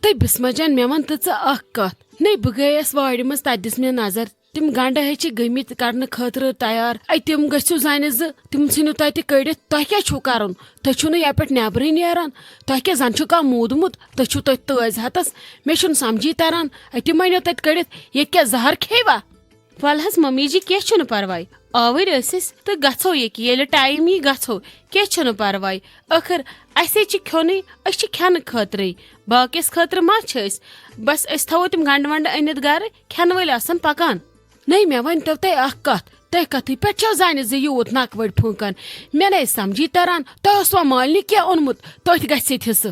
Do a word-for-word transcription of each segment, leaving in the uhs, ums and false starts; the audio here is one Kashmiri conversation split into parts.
تہٕ بسمہ جان، مےٚ وَن تہٕ ژٕ اکھ کتھ۔ نَے، بہٕ گٔیس وارِ منٛز، تتہِ دِژ مےٚ نظر۔ تِم گنڈٕ ہے چھِ گٔمٕتۍ کڑنہٕ خٲطرٕ تیار۔ اے، تِم گٔژھِو زنہِ زٕ، تِم ژھٕنِو تتہِ کٔڑِتھ۔ تۄہہِ کیٛاہ چھُو کرُن؟ تُہۍ چھِو نہٕ یپٲرۍ نٮ۪برٕے نیران۔ تۄہہِ کیٛاہ زن چھُو کانٛہہ موٗدمُت؟ تُہۍ چھِو تٔتھۍ تٲزِ ہتس۔ مےٚ چھُنہٕ سمجھی تران۔ اے، تِم أنِو تتہِ کٔڑِتھ، ییٚتہِ کیٛاہ زہر کھیٚیوا؟ ول حظ ممی جی، کینٛہہ چھُنہٕ پرواے۔ آوٕرۍ ٲسۍ أسۍ تہٕ گژھو ییٚکہِ، ییٚلہِ ٹایم یی گژھو، کینٛہہ چھُنہٕ پرواے۔ ٲخٕر اسے چھِ کھیوٚنُے، أسۍ چھِ کھٮ۪نہٕ خٲطرٕے، باقیس خٲطرٕ ما چھِ أسۍ؟ بس أسۍ تھاوو تِم گنڈٕ ونڈٕ أنِتھ گرٕ، کھٮ۪نہٕ وٲلۍ آسن پکان۔ نٔے، مےٚ ؤنۍتو تُہۍ اکھ کتھ، تُہۍ کتھٕے پٮ۪ٹھ چھو زنہِ زِ یوٗت نکوٕڑۍ پھونکان؟ مےٚ نَے سمجھی تران، تۄہہِ اوسوا مالنہِ کینٛہہ اوٚنمُت تٔتھۍ گژھِ ییٚتہِ حصہٕ؟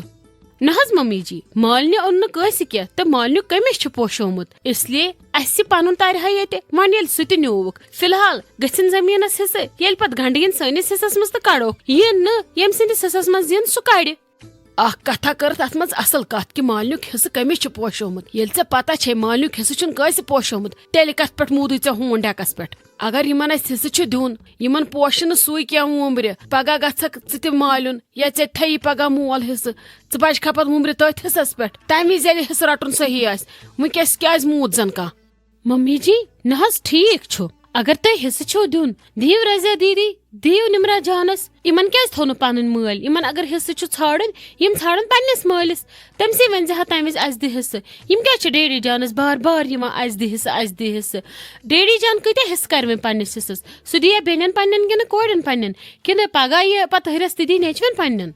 نہ حظ ممی جی، مالنہِ اوٚن نہٕ کٲنٛسہِ کینٛہہ، تہٕ مالنیُک کٔمِس چھُ پوشومُت؟ اس لیے اسہِ پنُن ترِ ہا ییٚتہِ، وۄنۍ ییٚلہِ سُہ تہِ نیوٗوُکھ۔ فی الحال گٔژھِن زٔمیٖنس حصہٕ، ییٚلہِ پتہٕ گنڈٕ یِن سٲنِس حصس منٛز تہٕ کڑوکھ، یِن نہٕ، ییٚمہِ سٕنٛدِس حصس منٛز یِن سُہ کڑِ۔ اکھ کتھا کٔرٕتھ اتھ منٛز اصل کتھ کہِ مالنیُک حصہٕ کٔمِس چھُ پوشومُت۔ ییٚلہِ ژےٚ پتہ چھے مالنیُک حصہٕ چھُنہٕ کٲنٛسہِ پوشومُت، تیٚلہِ کتھ پٮ۪ٹھ موٗدُے ژےٚ ہوٗن ڈٮ۪کس پٮ۪ٹھ؟ اگر یِمن اسہِ حصہٕ چھُ دیُن، یِمن پوشہِ نہٕ سُے کینٛہہ وُمبرِ، پگاہ گژھکھ ژٕ تہِ مالیُن، یا ژےٚ تھیی پگاہ مول حصہٕ، ژٕ بچکھا پتہٕ وُمبرِ تٔتھۍ حصس پٮ۪ٹھ۔ تمہِ وِزِ ییٚلہِ حصہٕ رٹُن صحیح آسہِ، وٕنکیٚس کیازِ موٗد زن کانٛہہ؟ ممی جی، نہ حظ، ٹھیک چھُ۔ اگر تۄہہِ حصہٕ چھُو دیُن، دِیِو رضیہ دیدی، دِیِو نمرہ جانس۔ یِمن کیازِ تھوٚو نہٕ پنٕنۍ مٲلۍ؟ یِمن اگر حصہٕ چھُ ژھانڈُن، یِم ژھانڈن پننِس مٲلِس۔ تٔمسٕے ؤنۍ زِ ہا تمہِ وِزِ، اسہِ دِ حصہٕ۔ یِم کیازِ چھِ ڈیڈی جانس بار بار یِوان، اسہِ دِ حصہٕ، اسہِ دِ حصہٕ؟ ڈیڈی جان کۭتیاہ حصہٕ کرِ وۄنۍ پننِس حصس؟ سُہ دِیا بیٚنٮ۪ن پننٮ۪ن کِنہٕ کورٮ۪ن پننٮ۪ن؟ کِنہٕ پگاہ یہِ پتہٕ ہُرٮ۪س تہِ دی نیٚچوٮ۪ن پننٮ۪ن؟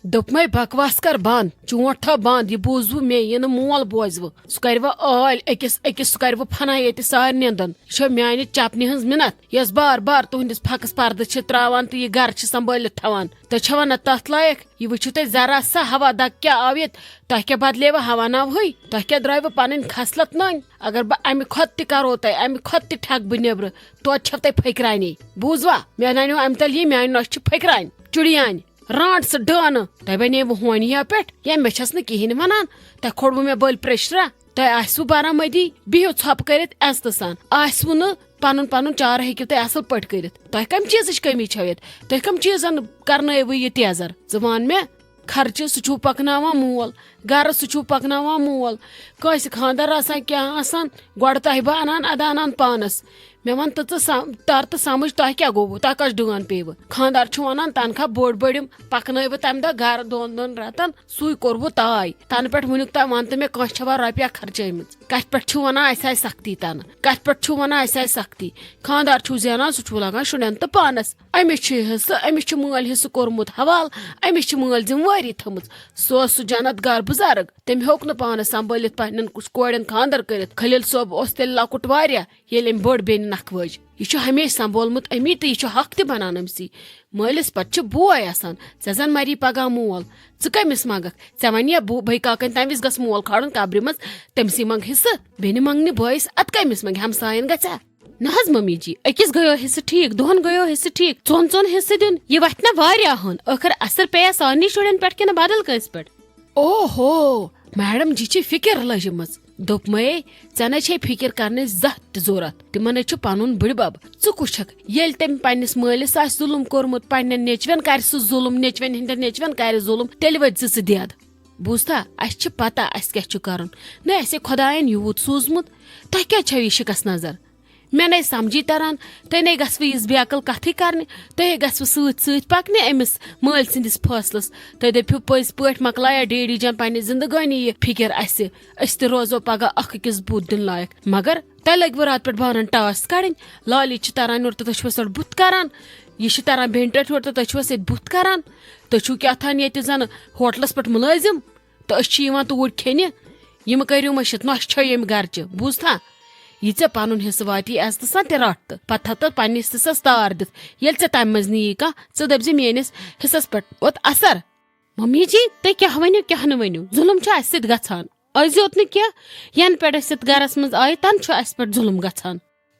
دوٚپمَے، بکواس کر بنٛد، چونٛٹھ تھاو بنٛد، یہِ بوٗزوٕ مےٚ، یہِ نہٕ مول بوزوٕ۔ سُہ کرِ وۄنۍ ٲلۍ أکِس أکِس، سُہ کرِ وۄنۍ فنا ییٚتہِ سارنٕے اندن۔ یہِ چھےٚ میانہِ چپنہِ ہٕنٛز مِنتھ، یۄس بار بار تُہنٛدِس پھکس پردٕ چھِ تراوان تہٕ یہِ گرٕ چھِ سنبھٲلِتھ تھاوان۔ تُہۍ چھوا نہ تتھ لایق؟ یہِ وٕچھِو تُہۍ ذرا سا ہوا دگ کیٛاہ آو ییٚتہِ، تۄہہِ کیٛاہ بدلیوٕ ہوا ناوہٕے؟ تۄہہِ کیٛاہ درٛایوٕ پنٕنۍ خصلت نٔنۍ؟ اگر بہٕ امہِ کھۄتہٕ تہِ کرو تۄہہِ، امہِ کھۄتہٕ تہِ ٹھٮ۪کہٕ بہٕ نیبرٕ، توتہِ چھو تۄہہِ پھٔکرانی۔ بوٗزوا؟ مےٚ ننیو امہِ تل یہِ، میانہِ نۄشہِ چھِ پھٔکرانۍ، چُڑیانۍ۔ رانٛٹھ سُہ ڈٲنہٕ۔ تۄہہِ بنیوٕ ہونہِ یا پٮ۪ٹھ، یا مےٚ چھس نہٕ کِہیٖنۍ ونان۔ تۄہہِ کھوٚروٕ مےٚ بٔلۍ پریشرا۔ تۄہہِ آسِوٕ برآمدی، بِہِو ژھۄپہٕ کٔرِتھ عزتہٕ سان۔ آسِوٕ نہٕ پنُن پنُن چارٕ ہیٚکِو تُہۍ اصل پٲٹھۍ کٔرِتھ۔ تۄہہِ کمہِ چیٖزٕچ کٔمی چھو ییٚتہِ؟ تُہۍ کم چیٖزن کرنٲوٕ یہِ تیزر؟ ژٕ وَن مےٚ، خرچہٕ سُہ چھُو پکناوان مول، گرٕ سُہ چھُو پکناوان مول، کٲنٛسہِ خانٛدر آسان کینٛہہ آسان، گۄڈٕ تۄہہِ بہٕ انان، ادٕ انان پانس۔ مےٚ وَن تہٕ ژٕ سم-، تر تہٕ سمجھ، تۄہہِ کیٛاہ گوٚوٕ؟ تۄہہِ کۄس ڈٲن پیٚیوٕ؟ خانٛدار چھُ وَنان، تنخواہ بٔڑ بٔڑِم پَکنٲوٕ تَمہِ دۄہ گَرٕ دۄن دۄن رٮ۪تَن، سُے کوٚروٕ تاے۔ تَنہٕ پٮ۪ٹھ وٕنیُک تام وَن تہٕ مےٚ، کانٛہہ چھَوا رۄپیہِ اَکھ خرچٲومٕژ؟ کَتھِ پٮ۪ٹھ چھُو وَنان، اَسہِ آیہِ سختی تَنہٕ؟ کَتھِ پٮ۪ٹھ چھُو وَنان، اَسہِ آیہِ سختی؟ خانٛدار چھُو زینان، سُہ چھُو لاگان شُرٮ۪ن تہٕ پانَس۔ أمِس چھُ حصہٕ، أمِس چھُ مٲلۍ حصہٕ کوٚرمُت حوال، أمِس چھِ مٲلۍ ذِمہٕ وٲری تھٲومٕژ۔ سُہ اوس سُہ جنت گار بُزرگ، تٔمۍ ہیوٚک نہٕ پانَس سنبھٲلِتھ پنٛنٮ۪ن کُس-، کورٮ۪ن خانٛدر کٔرِتھ۔ خلیل صٲب اوس تیٚلہِ لۄکُٹ واریاہ، ییٚلہِ أمۍ بٔڑ بیٚنہِ نکھوٲج۔ یہِ چھُ ہمیشہِ سنبھولمُت أمی تہٕ یہِ چھُ حق تہِ بنان أمسٕے۔ مٲلِس پتہٕ چھُ بوے آسان، ژےٚ زن مری پگاہ مول۔ ژٕ کٔمِس منٛگکھ؟ ژےٚ ونیا بو-، بھائی کاکن تمہِ وِزِ گژھ مول کھالُن قبرِ منٛز، تٔمسٕے منٛگ حصہٕ۔ بیٚنہِ منٛگنہِ بٲیِس، اتھ کٔمِس منٛگہِ؟ ہمساین گژھیا؟ نہ حظ ممی جی، أکِس گٔیو حصہٕ ٹھیٖک، دۄن گٔیو حصہٕ ٹھیٖک، ژۄن ژۄن حصہٕ دیُن، یہِ وتھِ نہ واریاہن۔ ٲخٕر اثر پیٚیا سارنٕے شُرٮ۪ن پٮ۪ٹھ کِنہٕ بدل کٲنٛسہِ پٮ۪ٹھ؟ اوہو، میڈم جی چھِ فکر لٔجمٕژ۔ دوٚپمَے، ژےٚ نَے چھے فکر کرنٕچ زانٛہہ تہِ ضروٗرت۔ تِمن نَے چھُ پنُن بٕڈِبب۔ ژٕ کُس چھکھ؟ ییٚلہِ تٔمۍ پننِس مٲلِس آسہِ ظُلُم کوٚرمُت، پننٮ۪ن نیٚچوٮ۪ن کرِ سُہ ظُلُم، نیٚچوٮ۪ن ہٕنٛدٮ۪ن نیٚچوٮ۪ن کرِ ظُلُم، تیٚلہِ ؤتھۍ زِ ژٕ دٮ۪د۔ بوٗزتھا، اَسہِ چھِ پتہ اَسہِ کیٛاہ چھُ کرُن۔ نہ، اَسے خۄداین یوٗت سوٗزمُت، تۄہہِ کیٛازِ چھو یہِ شکست نظر؟ مےٚ نَے سمجھی تران، تُہۍ نَے گژھوٕ یِژھ بے عقل کتھٕے کرنہِ، تُہۍ ہے گژھوٕ سۭتۍ سۭتۍ پکنہِ أمِس مٲلۍ سٕنٛدِس فٲصلس۔ تُہۍ دٔپِو، پٔزۍ پٲٹھۍ مۄکلایہ ڈیڈی جان پننہِ زندگٲنی یہِ فکر اسہِ، أسۍ تہِ روزو پگاہ اکھ أکِس بُتھ دِنہٕ لایق۔ مگر تۄہہِ لٔگوٕ راتہٕ پٮ۪ٹھ بانن ٹاس کڑٕنۍ۔ لالی چھِ تران یورٕ تہٕ تُہۍ چھِوس اورٕ بُتھ کران، یہِ چھِ تران بیٚنہِ ٹٲٹھۍ یورٕ تہٕ تُہۍ چھِوس ییٚتہِ بُتھ کران۔ تُہۍ چھِو کیٛاہ تھان ییٚتہِ زن ہوٹلس پٮ۪ٹھ مُلٲزم۔ تہٕ أسۍ چھِ یِوان توٗرۍ کھیٚنہِ۔ یِم کٔرِو مٔشِتھ، نۄشہِ چھےٚ ییٚمہِ گرچہِ، بوٗزتھا؟ یہِ ژےٚ پنُن حصہٕ واتی عزتہٕ سان تہِ رٹھ تہٕ پتہٕ تھاو تتھ پننِس حصس تار دِتھ۔ ییٚلہِ ژےٚ تمہِ منٛز نہٕ یی کانٛہہ، ژٕ دٔپزِ میٲنِس حصس پٮ۪ٹھ ووت اثر۔ ممی جی، تُہۍ کیٛاہ ؤنِو، کیٛاہ نہٕ ؤنِو، ظُلُم چھُ اسہِ سۭتۍ گژھان۔ أزۍ یوت نہٕ کینٛہہ، ینہٕ پٮ۪ٹھ أسۍ یتھ گرس منٛز آیہِ، تنہٕ چھُ اسہِ پٮ۪ٹھ ظُلُم گژھان۔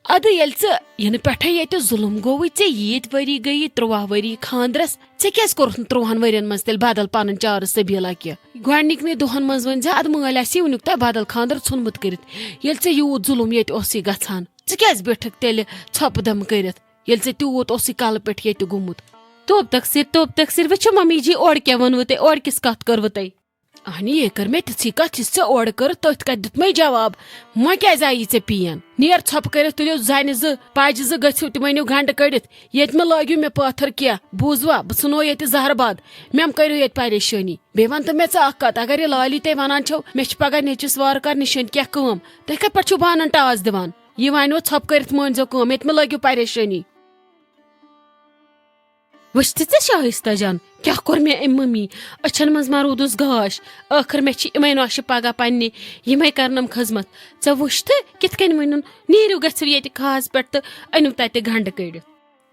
ادٕ ییٚلہِ ژٕ ینہٕ پٮ۪ٹھے ییٚتہِ ظُلُم گوٚوُے، ژےٚ ییٖتۍ ؤری گٔیی، تُرٛواہ ؤری خانٛدرس، ژےٚ کیٛازِ کوٚرُتھ نہٕ تُرٛوہن ؤرین منٛز تیٚلہِ بدل پنُن چارٕ سبیٖلا کینٛہہ؟ گۄڈنِکنٕے دۄہن منٛز ؤنۍ زِ ادٕ مٲلۍ آسہِ ہے وٕنیُک تام بدل خانٛدر ژھُنمُت کٔرِتھ، ییٚلہِ ژےٚ یوٗت ظُلُم ییٚتہِ اوسُے گژھان، ژٕ کیٛازِ بیٖٹھٕکھ تیٚلہِ ژھۄپہٕ دم کٔرِتھ، ییٚلہِ ژےٚ تیوٗت اوسُے کلہٕ پٮ۪ٹھ ییٚتہِ گوٚمُت؟ توب تقصیر، توب تقصیر، وٕچھِو ممی جی، اورٕ کیٛاہ ووٚنوٕ تۄہہِ، اورٕ کِژھ کتھ کٔروٕ تۄہہِ؟ اہنی، یے کٔر مےٚ تِژھٕے کتھ، یُس ژےٚ اورٕ کٔر، تٔتھۍ کتھِ دیُتمَے جواب۔ وۄنۍ کیازِ آیی ژےٚ پین؟ نیر ژھۄپہٕ کٔرِتھ، تُلِو زنہِ زٕ، پاجہِ زٕ، گٔژھِو تِمن نِو گنڈٕ کٔڑِتھ، ییٚتہِ مہ لٲگِو مےٚ پٲتھر کینٛہہ، بوٗزوا؟ بہٕ ژھٕنو ییٚتہِ زہر باد، مےٚ مہ کٔرِو ییٚتہِ پریشٲنی۔ بیٚیہِ ون تہٕ مےٚ ژٕ اکھ کتھ، اگر یہِ لالی تۄہہِ ونان چھو، مےٚ چھِ پگاہ نیٚچوِس وارٕ کار نِشٲنۍ کینٛہہ کٲم، تُہۍ کتھ پٮ۪ٹھ چھِو بانن ٹاس دِوان؟ یہِ ونِوٕ ژھۄپہٕ کٔرِتھ مٲنۍزیو کٲم، ییٚتہِ مہ لٲگِو پریشٲنی۔ وٕچھ تہِ ژےٚ شایستہ جان، کیٛاہ کوٚر مےٚ أمۍ مٔمی؟ أچھن منٛز ما روٗدُس گاش؟ ٲخٕر مےٚ چھِ یِمے نۄشہِ پگاہ پننہِ، یِمے کرنم خدمت۔ ژےٚ وٕچھ تہٕ کِتھ کٔنۍ ؤنِن، نیٖرِو گٔژھِو ییٚتہِ کھاہس پٮ۪ٹھ تہٕ أنِو تتہِ گنڈٕ کٔڑِتھ۔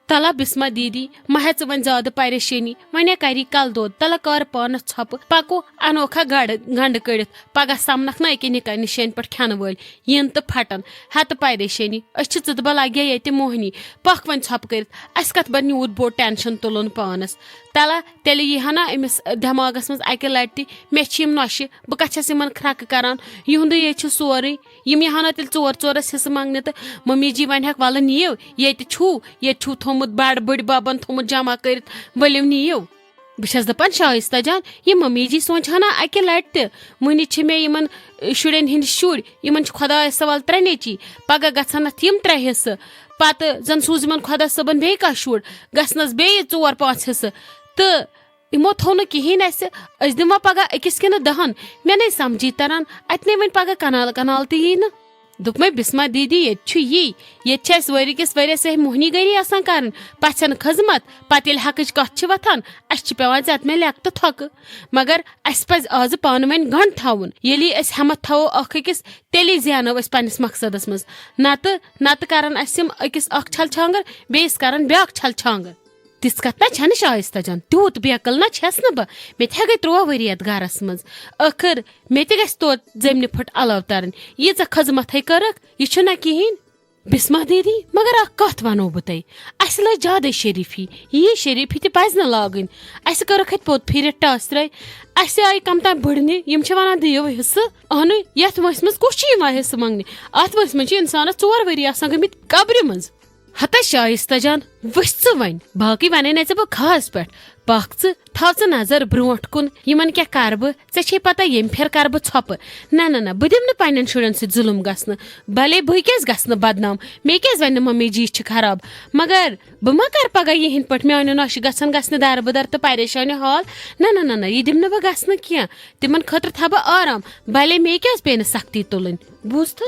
تلا بسمہ دیدی، مہ ہےٚ ژٕ وۄنۍ زیادٕ پریشٲنی، وۄنۍ ہے کری کلہٕ دود، تلا کر پانس ژھۄپہٕ، پکو انوکھا گڑٕ گنڈٕ کٔڑِتھ، پگاہ سمنکھ نہ أکے نکاح نِشٲنۍ پٮ۪ٹھ کھٮ۪نہٕ وٲلۍ، یِن تہٕ پھٹن۔ ہتہٕ پریشٲنی، أسۍ چھِ ژٕ تہٕ بہٕ لگے ییٚتہِ موہنی، پکھ وۄنۍ ژھۄپہٕ کٔرِتھ، اسہِ کتھ بنہِ یوٗت بوٚڑ ٹینشن تُلُن پانس۔ تلا تیٚلہِ یی ہا نا أمِس دٮ۪ماغس منٛز اکہِ لٹہِ تہِ، مےٚ چھِ یِم نۄشہِ، بہٕ کتھ چھس یِمن کھرکہٕ کران، یِہُنٛدُے ییٚتہِ چھُ سورُے۔ یِم یی ہا نا تیٚلہِ ژور ژورس حصہٕ منٛگنہِ تہٕ مٔمی جی ونہِ ہکھ، ولہٕ نِیِو، ییٚتہِ چھُو، ییٚتہِ چھُو تھوٚمُت بڑٕ بٔڑۍ ببن تھوٚمُت جمع کٔرِتھ، ؤلِو نِیِو۔ بہٕ چھس دپان شایستہ جان، یہِ مٔمی جی سونٛچہِ ہا نا اکہِ لٹہِ تہِ، وُنہِ چھِ مےٚ یِمن، ٲ، شُرٮ۪ن ہٕنٛدۍ شُرۍ، یِمن چھِ خۄدایس سوال ترٛےٚ نیٚچی، پگاہ گژھن اتھ یِم ترٛےٚ حصہٕ، پتہٕ زن سوٗز یِمن خۄدا صٲبن بیٚیہِ کانٛہہ شُر، گژھنس بیٚیہِ ژور پانٛژھ حصہٕ۔ تہٕ یِمو تھوٚو نہٕ کِہیٖنۍ اَسہِ، أسۍ دِمو پگاہ أکِس کِنہٕ دَہَن؟ مےٚ نَے سَمجھی تَران، اَتہِ نَے وۄنۍ پگاہ کَنال کَنال تہِ یی نہٕ۔ دوٚپمَے، بِسما دیٖدی، ییٚتہِ چھُ یی، ییٚتہِ چھِ اَسہِ ؤرِیہِ کِس ؤریَس یِہے موٚہنی گٔری آسان کَرٕنۍ، پَژھٮ۪ن خدمت، پَتہٕ ییٚلہِ حقٕچ کَتھ چھِ وۄتھان، اَسہِ چھِ پٮ۪وان ژےٚ اَتھ مےٚ لیٚکہٕ تہٕ تھۄکہٕ۔ مگر اَسہِ پَزِ آزٕ پانہٕ ؤنۍ گنٛڈ تھاوُن۔ ییٚلی أسۍ ہٮ۪مَتھ تھاوو اَکھ أکِس، تیٚلی زینو أسۍ پننِس مقصدس منٛز۔ نتہٕ، نتہٕ کرن اسہِ یِم أکِس اکھ چھل چھانگر، بیٚیِس کرن بیٛاکھ چھل چھانگر۔ تِژھ کتھ نہ چھنہٕ شایستہ جان، تیوٗت بیقل نہ چھس نہٕ بہٕ۔ مےٚ تہِ ہا گٔے ترٛوہ ؤری یتھ گرس منٛز۔ ٲخٕر مےٚ تہِ گژھِ توتہِ زمینہِ پھٕٹ علاوٕ ترٕنۍ۔ ییٖژاہ خدمتھے کٔرٕکھ، یہِ چھُنہ کِہیٖنۍ۔ بسمہ دیدی، مگر اکھ کتھ ونو بہٕ تۄہہِ، اسہِ لٔج زیادے شریفی۔ یی شریفی تہِ پزِ نہٕ لاگٕنۍ۔ اسہِ کٔرٕکھ اتہِ پوٚت پھیٖرِتھ ٹاسرے۔ اسہِ آیہِ کم تام بٔڑنہِ، یِم چھِ ونان، دِیِو حصہٕ۔ اہنُے، یتھ وٲنٛسہِ منٛز کُس چھُ یِوان حصہٕ منٛگنہِ؟ اتھ وٲنٛسہِ منٛز چھِ انسانس ژور ؤری آسان گٔمٕتۍ قبرِ منٛز۔ ہتا شایستہ جان، وٕچھ ژٕ وۄنۍ، باقٕے ونَے نہٕ ژےٚ بہٕ خاص پٮ۪ٹھ۔ پکھ ژٕ، تھاو ژٕ نظر برونٛٹھ کُن، یِمن کیٛاہ کرٕ بہٕ؟ ژےٚ چھے پتہ، ییٚمہِ پھِرِ کرٕ بہٕ ژھۄپہٕ۔ نہ، نہ، نہ، بہٕ دِمہٕ نہٕ پننٮ۪ن شُرٮ۪ن سۭتۍ ظُلم گژھنہٕ۔ بلے بہٕ کیٛازِ گژھٕ نہٕ بدنام؟ مےٚ کیٛازِ ونہِ نہٕ ممی جی چھِ خراب؟ مگر بہٕ ما کرٕ پگاہ یِہِنٛدۍ پٲٹھۍ؟ میٛانہِ نۄشہِ گژھن گژھنہِ دارٕ بدر تہٕ پریشانہِ حال۔ نہ، نہ، نہ، نہ، یہِ دِمہٕ نہٕ بہٕ گژھنہٕ کینٛہہ۔ تِمن خٲطرٕ تھاو بہٕ آرام۔ بلے مے کیٛازِ پیٚیہِ نہٕ سختی تُلٕنۍ؟ بوٗزتھٕ؟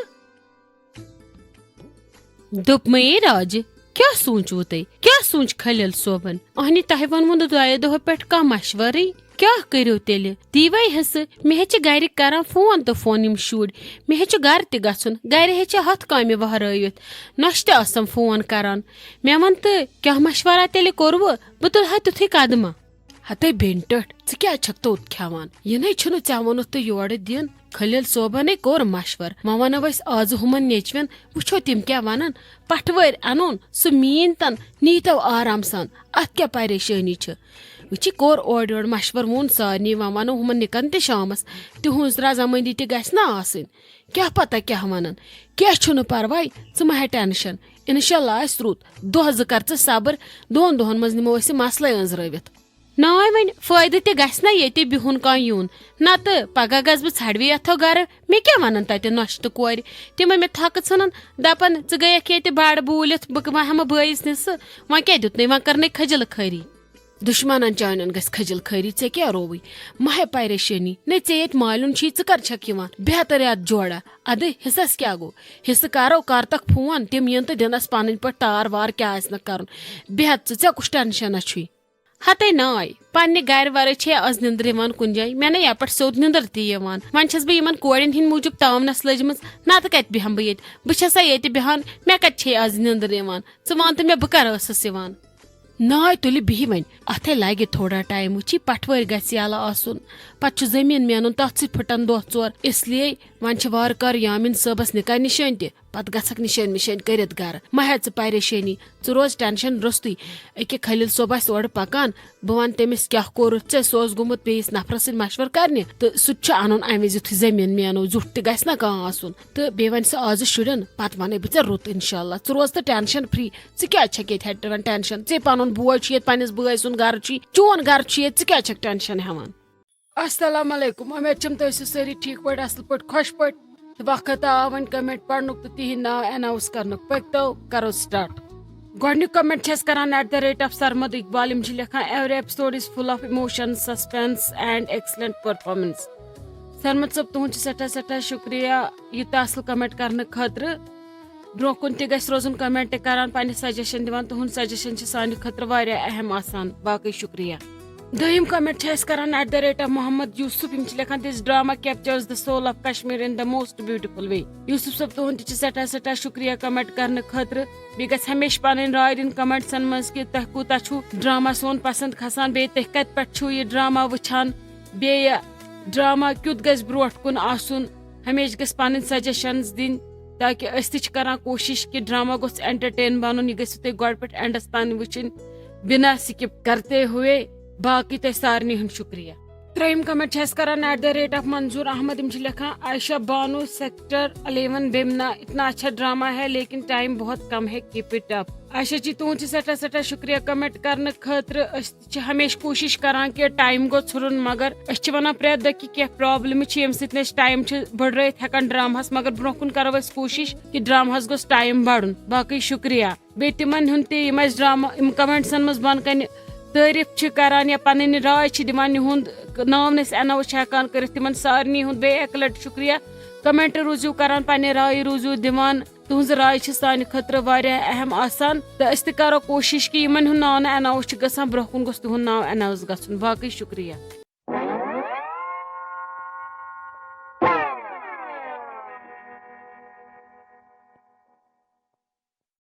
دوٚپمَے راجہِ، کیٛاہ سوٗنٛچوٕ تۄہہِ؟ کیٛاہ سوٗنٛچ خلیل صٲبن؟ اہنہِ، تۄہہِ ووٚنوٕ نہٕ دۄیو دۄہو پٮ۪ٹھ کانٛہہ مشورٕے۔ کیٛاہ کٔرِو تیٚلہِ؟ دیٖوَے حصہٕ۔ مےٚ ہے چھِ گرِکۍ کران فون تہٕ فون یِم شُرۍ۔ مےٚ ہے چھُ گرٕ تہِ گژھُن۔ گرِ ہے چھِ ہتھ کامہِ وہرٲوِتھ۔ نۄشہِ تہِ آسَم فون کران۔ مےٚ وَن تہٕ، کیٛاہ مشورہ تیٚلہِ کوٚروٕ؟ بہٕ تُلہٕ ہا تیُتھُے قدمہ۔ ہتے بیٚنہِ ٹٔٹھ، ژٕ کیٛازِ چھکھ توٚت کھٮ۪وان؟ یِنَے چھُنہٕ ژےٚ ووٚنُتھ تہٕ یورٕ دِن۔ خلیل صٲبنَے کوٚر مشور۔ وۄنۍ وَنو أسۍ آزٕ ہُمَن نیٚچوٮ۪ن، وٕچھو تِم کیٛاہ وَنَن۔ پٹھوٲرۍ اَنون، سُہ میٖنۍ تَن، نیٖتو آرام سان۔ اَتھ کیٛاہ پریشٲنی چھِ؟ وٕچھی، کوٚر اورٕ یورٕ مشور، ووٚن سارنٕے، وۄنۍ وَنو ہُمَن نِکَن تہِ شامَس۔ تِہُنٛز رضامٔندی تہِ گژھِ نہ آسٕنۍ۔ کیٛاہ پتہ کیٛاہ وَنَن۔ کینٛہہ چھُنہٕ پرواے، ژٕ مہ ہےٚ ٹٮ۪نشَن۔ اِنشاء اللہ آسہِ رُت۔ دۄہ زٕ کر ژٕ صبر، دۄن دۄہَن منٛز نِمو أسۍ یہِ مسلَے أنٛزرٲوِتھ۔ ناے وۄنۍ فٲیدٕ تہِ گژھِ نہ ییٚتہِ بِہُن کانٛہہ یُن۔ نتہٕ پگاہ گژھٕ بہٕ ژھڑوی یتھو گرٕ۔ مےٚ کیٛاہ ونن تتہِ نۄشہِ تہٕ کورِ؟ تِمے مےٚ تھکہٕ ژھٕنن۔ دپن، ژٕ گٔیکھ ییٚتہِ بڑ بوٗلِتھ، بہٕ وہمہٕ بٲیِس نِسہٕ۔ وۄنۍ کیٛاہ دیُتنَے؟ وۄنۍ کٔرنَے کھجلہٕ خٲری۔ دُشمنن چانٮ۪ن گژھِ کھجل خٲری، ژےٚ کیٛاہ رووٕے؟ مہ ہے پریشٲنی، نے ژےٚ ییٚتہِ مالیُن چھُے، ژٕ کر چھکھ یِوان؟ بیہہ تہٕ رٮ۪تھ جوڑا۔ ادٕ حصس کیٛاہ گوٚو؟ حصہٕ کرو، کر تک فون، تِم یِن تہٕ دِنس پنٕنۍ پٲٹھۍ تار وار، کیٛاہ آسہِ نہٕ کرُن۔ بیہہ ژٕ، ژےٚ کُس ٹینشنا چھُے؟ ہتے ناے، پننہِ گرِ ورٲے چھے از نِندٕر یِوان کُنہِ جایہِ؟ مےٚ نے یپٲٹھۍ سیوٚد نِندٕر تہِ یِوان۔ وۄنۍ چھس بہٕ یِمن کورٮ۪ن ہٕنٛدۍ موٗجوٗب تاونس لٔجمٕژ، نتہٕ کتہِ بیہمہٕ بہٕ ییٚتہِ؟ بہٕ چھسا ییٚتہِ بیہان؟ مےٚ کتہِ چھے از نِندٕر یِوان؟ ژٕ وَن تہٕ مےٚ، بہٕ کر ٲسٕس یِوان؟ ناے تُلہِ بِہِو وۄنۍ، اتھے لگہِ تھوڑا ٹایم، وٕچھی پٹھوٲرۍ گژھِ یلہٕ آسُن، پتہٕ چھُ زٔمیٖن مینُن، تتھ سۭتۍ پھٕٹن دۄہ ژور۔ اس لیے وۄنۍ چھِ وارٕ کارٕ یامین صٲبس نکاح نِشٲنۍ تہِ۔ پتہٕ گژھکھ نِشٲنۍ مِشٲنۍ کٔرِتھ گرٕ۔ مہ ہےٚ ژٕ پریشٲنی، ژٕ روز ٹینشن روٚستُے۔ أکیاہ خلیل صٲب آسہِ اورٕ پکان، بہٕ ونہٕ تٔمِس کیٛاہ کوٚرُتھ ژےٚ، سُہ اوس گوٚمُت بیٚیِس نفرس سۭتۍ مشورٕ کرنہِ، تہٕ سُہ تہِ چھُ انُن امہِ وِزِ یُتھُے زٔمیٖن مینو، زیُٹھ تہِ گژھِ نہ کانٛہہ آسُن۔ تہٕ بیٚیہِ ونہِ سُہ آزٕ شُرٮ۪ن، پتہٕ ونَے بہٕ ژےٚ رُت انشاءاللہ۔ ژٕ روز تہٕ ٹینشن فری۔ ژٕ کیٛازِ چھکھ ییٚتہِ ہٮ۪وان ٹینشن؟ ژےٚ پنُن بوے چھُ ییٚتہِ، پننِس بٲے سُنٛد گرٕ چھُے، چون گرٕ چھُ ییٚتہِ، ژٕ کیٛازِ چھکھ ٹینشن ہٮ۪وان؟ السلام علیکم، امید چھم تُہۍ ٲسِو سٲری ٹھیٖک پٲٹھۍ، اصل پٲٹھۍ، خۄش پٲٹھۍ۔ تہٕ وقت آو وۄنۍ کمنٹ پرنُک تہٕ تِہنٛدۍ ناو اناؤنس کرنُک۔ پٔکۍ تو کرو سٹارٹ۔ گۄڈنیُک کمنٹ چھِ اَسہِ کران at the rate of Sarmad Iqbal۔ یِم چھِ لیکھان every episode is full of emotion, suspense and excellent performance۔ Sarmad صٲب، تُہُنٛد چھُ سٮ۪ٹھاہ سٮ۪ٹھاہ شُکریہ یوٗتاہ اصل کمنٹ کرنہٕ خٲطرٕ۔ برونٛہہ کُن تہِ گژھِ روزُن کمنٹ کران، پننہِ سجیشن دِوان۔ تُہُنٛد سجیشن چھِ سانہِ خٲطرٕ واریاہ اہم آسان۔ باقٕے شُکریہ۔ دوٚیِم کمنٹ چھِ اَسہِ کران at the rate of Muhammad Yusuf۔ یِم چھِ لیکھان this drama captures the soul of Kashmir in the most beautiful way۔ Yusuf صٲب، تُہُنٛد تہِ چھِ سٮ۪ٹھاہ سٮ۪ٹھاہ شُکریہ کمنٹ کرنہٕ خٲطرٕ۔ بیٚیہِ گژھِ ہمیشہِ پنٕنۍ راے دِنۍ کمنٹسن منٛز کہِ تۄہہِ کوٗتاہ چھُو ڈراما سون پسند کھسان، بیٚیہِ تُہۍ کتہِ پٮ۪ٹھ چھُو یہِ ڈراما وٕچھان، بیٚیہِ ڈراما کیُتھ گژھِ برونٛٹھ کُن آسُن۔ ہمیشہِ گژھِ پنٕنۍ سجیشنز دِنۍ، تاکہِ أسۍ تہِ چھِ کران کوٗشش کہِ ڈراما گوٚژھ انٹرٹین بنُن۔ یہِ گژھِ تُہۍ گۄڈٕ پٮ۪ٹھ اینڈس تام وٕچھِنۍ، بنا سکپ کرتے ہوئے۔ باقٕے تۄہہِ سارنٕے ہُنٛد شُکریہ۔ ترٛیٚیِم کمنٹ چھِ اَسہِ کران at the rate of Manzoor Ahmed۔ یِم چھِ لیکھان، عائشہ بانو sector eleven بیمنا، اتنا اچھا ڈراما ہے لیکن ٹائم بہت کم ہے، keep it up۔ عائشہ جی، تُہُنٛد چھِ سٮ۪ٹھاہ سٮ۪ٹھاہ شُکریہ کمنٹ کرنہٕ خٲطرٕ۔ أسۍ تہِ چھِ ہمیشہِ کوٗشِش کران کہِ ٹایم گوٚژھ ہُرُن، مگر أسۍ چھِ وَنان پرٛٮ۪تھ دۄہ کہِ کینٛہہ پرابلمہٕ چھِ، ییٚمہِ سۭتۍ نہٕ أسۍ ٹایم چھِ بٔڑرٲیِتھ ہٮ۪کان ڈراماہَس، مگر برونٛہہ کُن کرو أسۍ کوٗشِش کہِ ڈراماہَس گوٚژھ ٹایم بڑُن۔ باقٕے شُکریہ۔ بیٚیہِ تِمن ہُنٛد تہِ یِم اَسہِ ڈرامہ، یِم کمنٹسن منٛز بۄن کنہِ تعریف چھِ کران یا پنٕنۍ راے چھِ دِوان، یِہُنٛد ناو نہٕ أسۍ اناؤنس چھِ ہٮ۪کان کٔرِتھ، تِمن سارنٕے ہُنٛد بیٚیہِ اکہِ لٹہِ شُکریہ۔ کمنٹ روٗزِو کران، پننہِ رایہِ روٗزِو دِوان۔ تُہنٛز راے چھِ سانہِ خٲطرٕ واریاہ اہم آسان تہٕ أسۍ تہِ کرو کوٗشش کہِ یِمن ہُنٛد ناو نہٕ اناؤنس چھُ گژھان، برونٛہہ کُن گوٚژھ تِہُنٛد ناو اناؤنس گژھُن۔ باقٕے شُکریہ۔